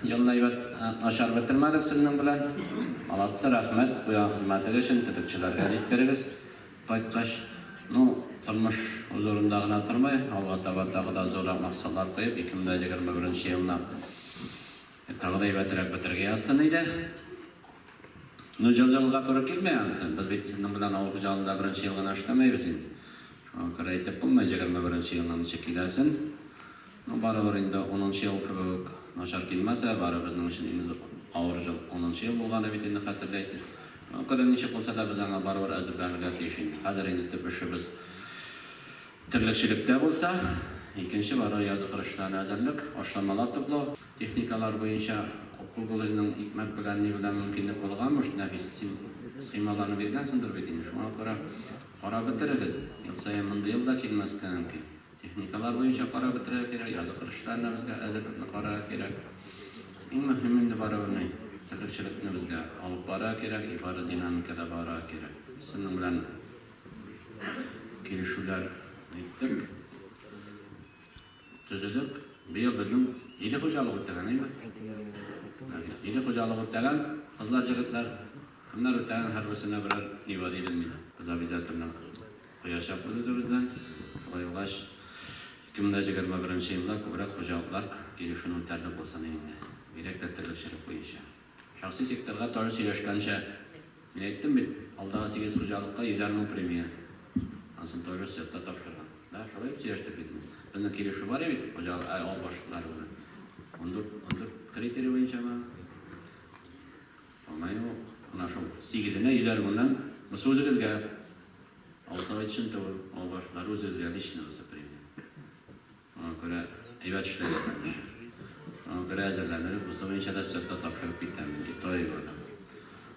Елны әйбәт, начар бетермәдек сезнең белән. Молодцы, рәхмәт, куйган хезмәтегез өчен, терлекчеләргә җиткерегез кайткач. Ну, тормыш үз урынында гына тормый, алга таба тагы да зуррак максатлар куеп, 2021 елны тагы да әйбәтрәк бетерергә язсын иде. Ну, җыл-җылга туры килми анысы. Без бит сезнең белән авыл хуҗалыгында беренче ел гына эшләмәйбез инде. Шуңа күрә әйтеп булмый, 21 елның ничек киләсен. Ну, барыбер инде унынчы ел кебек үк начар килмәсә, барыбер безнең өчен иң авыр ел унынчы ел булганы бит инде, хәтерләйсез. Шуңа күрә ничек булса да без аңа барыбер әзерләнергә тиеш инде. Хәзер инде төп эшебез терлекчелектә булса, икенче барыбер язгы кыр эшләренә әзерлек, ашламалар туплау, техникалар буенча күбегезнең икмәк белән, ни белән мөмкинлек булган, может, Нәфис, син схемаларны биргәнсеңдер бит инде, шуңа күрә карап бетерегез. Ел саен мондый ел да килмәскә мөмкин. Техникалар буенча карап бетерергә кирәк, язгы кыр эшләренә безгә әзерлекне карарга кирәк. Иң мөһиме инде барыбер ни, терлекчелекне безгә алып барырга кирәк и бары динамикада барырга кирәк. Без сезнең белән килешүләр иттек, төзедек. Быел безнең җиде хуҗалык үтәгән, әйме? Җиде хуҗалык үтәгән, кызлар, җегетләр. Кемнәр үтәгән, һәрберсенә берәр Нива дидем мин. Без обязательно Куячакбыз үзебездән. Шулай булгач, 2021 нче елда күбрәк хуҗалыклар килешүне үтәрлек булсын инде. Бигрәк тә терлекчелек буенча. Шәхси секторга тоже сөйләшкәнчә, мин әйттем бит, алдагы сигез хуҗалыкка йөзәр мең премия. Ансын тоже счетта тапшырган. Да, шулай бит сөйләштек бит инде. Безнең килешү бар бит, хуҗалык, ә, авыл башлыклары белән. 14, 14 критерий буенчамы? По-моему, менә шул сигезенә йөзәр меңнән, бусы үзегезгә. Алсак өчен түгел, авыл башлыклары үзегезгә лично булса премия. Шуңа күрә әйбәт эшләгез. Шуңа күрә әзерләнегез, бусы буенча да счетта тапшырып китәм.